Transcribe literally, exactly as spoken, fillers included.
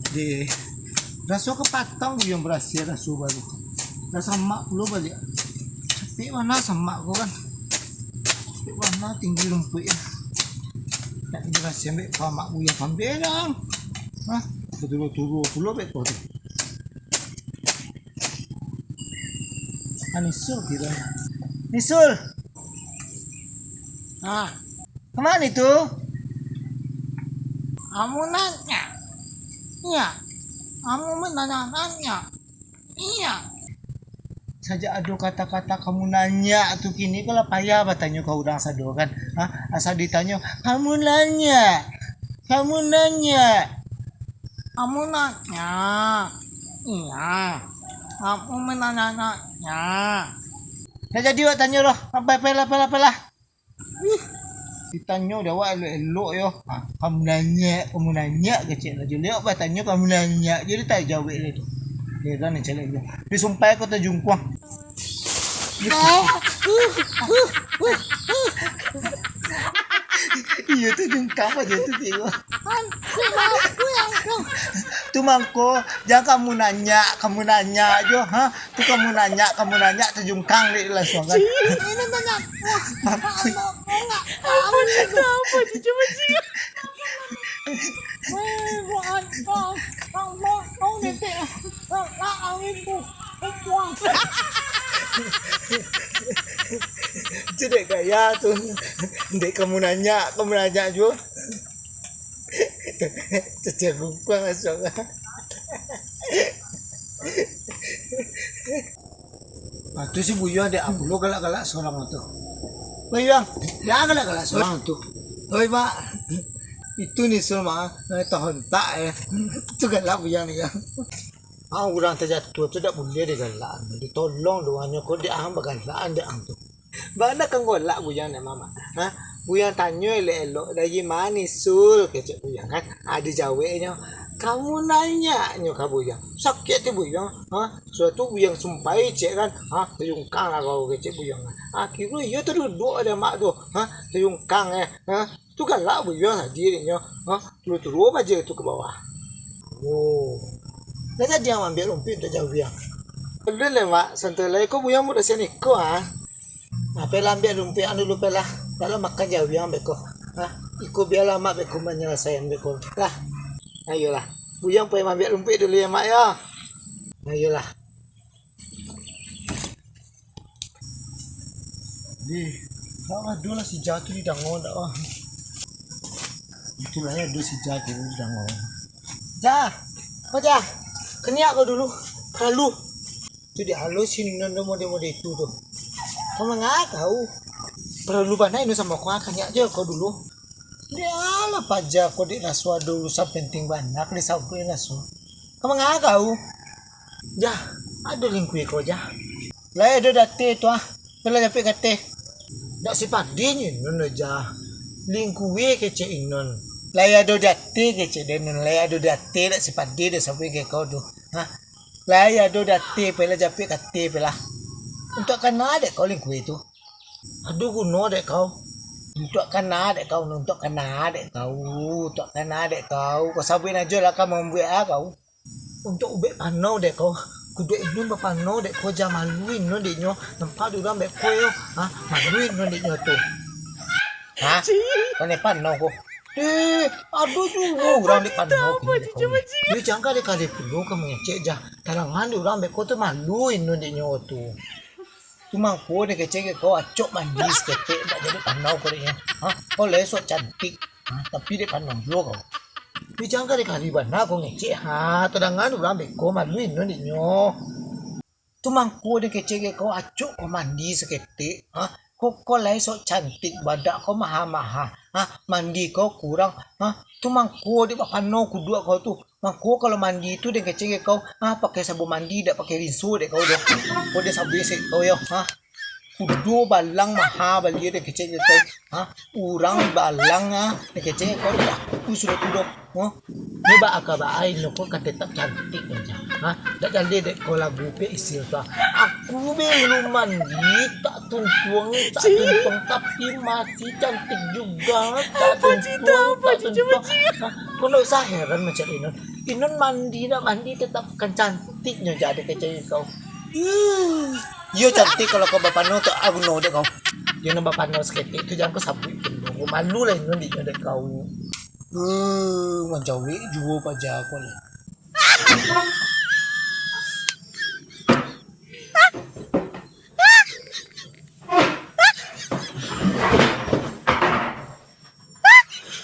Deh, raso kapatang buyuang barasiah raso baru. Lah samak pulo baliak. Capek bana samak ko kan. Capek bana tinggi rumpuik. Nak barasiah ambek pamak buyuang pambedang. Hah? Baturo-turo pulo beko tu. Ah, Nisul kiro. Nisul. Ah, kama tu? Kamu nanya. Iya. Kamu mananya-nanya. Iya. Sajak ado kata-kata kamu nanya tu kini, ko lah payah batanyo ka urang sado kan. Ha? Asa ditanyo, "Kamu nanya. Kamu nanya." Kamu nanya. Iya. Kamu mananya-nanya. Nah, jadi awak tanyo lah. Apalah, apalah, apalah. Ih, ditanyo dek awak elok-elok yo. Ha, kamu nanya, kamu nanya kecek lah. Jadi awak batanyo, kamu nanya. Jadi tak jawab lah tu. Heran ni calek dia. Disumpah ko tajungkuang. Iyo tu jungkang aja tu tengok. Tu mangko, jangan kamu nanya, kamu nanya jo, ha? Tu kamu nanya, kamu nanya, tajungkang dek langsung kan. Ini banyak. Wah, apa? Apa tu? Apa tu? Cuba cik. Weh, buat apa? Kau mau, kau netek. Kau nak angin tu. Buang. Tu dek gaya tu. Dek kamu nanya, kamu nanya jo. Cacah gungkuang asuang. Ah, tu si Buyuang dek apo lo galak-galak sorang tu. Buyuang, jan galak-galak sorang tu. Oi, Mak. Itu Nisul, Mak. Eh, tahan tak, eh. Tu galak Buyuang ni, kan. Ah, urang tajatuah tu dak buliah digalak. Ditolong doanyo ko dek ang bagalakan dek ang tu. Bana kan galak Buyuang dek Mamak. Ha? Buyuang tanyo elok-elok, "Dari ma Nisul?" kecek Buyuang kan. Ah, dijaweknyo, "Kamu nanyo ka Buyuang." Sakik ati Buyuang. Ha? Sudah tu Buyuang sumpahi cek kan. Ha? Tajungkang lah kau kecek Buyuang kan. Akhirnyo iyo taduduak dek Mak tu. Ha? Tajungkang eh. Ha? Tu galak Buyuang tadi dek nyo. Ha? Turu-turu baja tu ka bawah. Oh. Lah jadi ang maambiak rumpuik untuak jawiang. Alun lai, Mak. Santai lai ko Buyuang budak sian iko, ah. Nah, pailah ambiak rumpuik ang dulu, pailah. Dak lah makan jawiang beko. Ha? Iko bialah Mak beko manyalasaian beko. Lah. Ayolah. Buyuang pai maambiak rumpuik dulu yo, Mak, yo. Ayolah. Dih, kok ado lah si Jah tu didango ndak, ah? Itulah yo, ado si Jah tu didango. Jah, ko Jah, kaniak ko dulu, paralu. Tu dialusin Inun tu mode-mode itu tu. Kau manga kau? Paralu bana Inun samo kau, kaniak jo kau dulu. Dek alah paja ko dek raso ado urusan penting bana ka disabuik raso. Ka manga kau? Jah, ado lingkue ko, Jah. Lai ado di ateh tu, ah. Pailah japik ka ateh. Dak sipadinyo Inun doh, Jah. Lingkue kecek Inun. Lai ado di ateh kecek den Inun. Lai ado di ateh, dak sipadinyo doh sabuik ka kau tu. Ha? Lai ado di ateh, pailah japik ka ateh, pailah. Untuak kana dek kau lingkue tu? Ado guno dek kau? Untuak kana dek kau, untuak kana dek kau, untuak kana dek kau. Kau sabuik ajo lah ka mambuek ah kau. Untuak ubek panau dek kau. Kuduak Inun bapanau dek kau, Jah, malu Inun dek nyo. Nampak dek urang beko yo. Ha, malu Inun dek nyo tu. Ha? Kau ni panau ko. Eh, ado juo urang dek panau ko. Yo, jangan kali-kali pulo ka mangecek, Jah. Tadangan dek urang beko tu malu Inun dek nyo tu. Tu mangko den kecek dek kau acok mandi saketek, ndak jadi panau kau dek nyo. Ha? Kau lai sok cantik, ha, tapi dek panau juo kau. Tapi jangan kali-kali bana kau ngecek, ha, tadangan urang beko malu Inun dek nyo. Tu mangko den kecek dek kau acok kau mandi saketek, ha. Kau, kau lai sok cantik, badak kau maha-maha, ha, mandi kau kurang, ha. Tu mangko dek bapanau kuduak kau tu. Mangko kalau mandi tu den kecek dek kau, ah, pakai sabun mandi, dak pakai rinso dek kau doh. Kau den sabuik sek kau yo, ha. Udo balang maha bali dek kecek kecek. Ha? Urang balang ah, dek kecek kau dah. Aku sudah tuduh. Ha? Ni ba aka ba ai nyo ko ka tetap cantik aja. Ha? Dak jadi dek kau lagu pe isil tu. Aku belum mandi, tak tuntung, tak tuntung, tapi masih cantik juga. Tak tuntung, tak tuntung. Ha? Kau ndak usah heran macam Inun. Inun mandi nak mandi tetap kan cantiknya jadi kecek kau. Iyo cantik kalau kau bapano tu aguno dek kau. Iyo nak bapano saketek tu jangan kau sabuik dulu. Malu lah Inun di dek kau. Eh, mancawik juo paja kau lah.